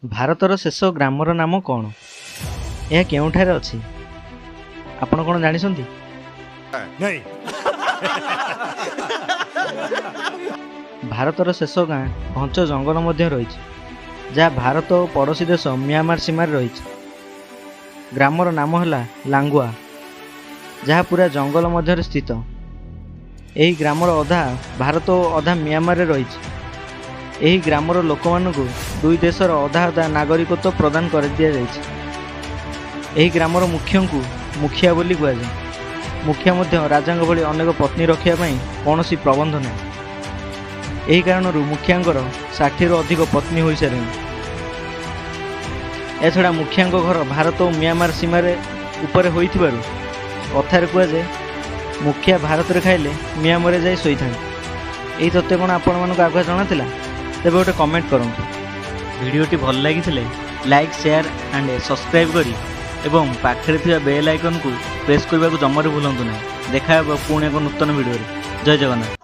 ଭାରତର ଶେଷ ଗ୍ରାମର ନାମ କ'ଣ? ଏହା କେଉଁଠାରେ ଅଛି? ଆପଣ କ'ଣ ଜାଣିଛନ୍ତି? नहीं। ଭାରତର ଶେଷ ଗାଁ ଘଞ୍ଚ ଜଙ୍ଗଲ ମଧ୍ୟ ରହିଛି, ଯାହା ଭାରତ ଓ ପଡ଼ୋଶୀ ଦେଶ ମିଆଁମାର ସୀମାରେ ରହିଛି। ଗ୍ରାମର ନାମ ହେଲା ଲାଙ୍ଗୁଆ, ଯାହା ପୁରା ଜଙ୍ଗଲ ମଧ୍ୟରେ ସ୍ଥିତ। ଏହି ଗ୍ରାମର ଅଧା ଭାରତ ଓ ଅଧା ମିଆଁମାରରେ ରହିଛି। ଏହି ଗ୍ରାମର ଲୋକମାନଙ୍କୁ ଦୁଇ ଦେଶର ଅଧା ଅଧା ନାଗରିକତ୍ୱ ପ୍ରଦାନ କରିଦିଆଯାଇଛି। ଏହି ଗ୍ରାମର ମୁଖ୍ୟଙ୍କୁ ମୁଖିଆ ବୋଲି କୁହାଯାଏ। ମୁଖିଆ ମଧ୍ୟ ରାଜାଙ୍କ ଭଳି ଅନେକ ପତ୍ନୀ ରଖିବା ପାଇଁ କୌଣସି ପ୍ରବନ୍ଧ ନାହିଁ। ଏହି କାରଣରୁ ମୁଖିଆଙ୍କର 60ରୁ ଅଧିକ ପତ୍ନୀ ହୋଇସାରିଲେଣି। ଏହାଛଡ଼ା ମୁଖିଆଙ୍କ ଘର ଭାରତ ଓ ମିଆଁମାର ସୀମାରେ ଉପରେ ହୋଇଥିବାରୁ କଥାରେ କୁହାଯାଏ, ମୁଖିଆ ଭାରତରେ ଖାଇଲେ ମିଆଁମାରରେ ଯାଇ ଶୋଇଥାନ୍ତି। ଏହି ତଥ୍ୟ କ'ଣ ଆପଣମାନଙ୍କୁ ଆଗୁଆ ଜଣାଥିଲା? ତେବେ ଗୋଟେ କମେଣ୍ଟ କରନ୍ତୁ। ଭିଡ଼ିଓଟି ଭଲ ଲାଗିଥିଲେ ଲାଇକ୍, ସେୟାର ଆଣ୍ଡ ସବସ୍କ୍ରାଇବ୍ କରି ଏବଂ ପାଖରେ ଥିବା ବେଲ୍ ଆଇକନ୍କୁ ପ୍ରେସ୍ କରିବାକୁ ଜମାରୁ ଭୁଲନ୍ତୁ ନାହିଁ। ଦେଖା ହେବ ପୁଣି ଏକ ନୂତନ ଭିଡ଼ିଓରେ। ଜୟ ଜଗନ୍ନାଥ।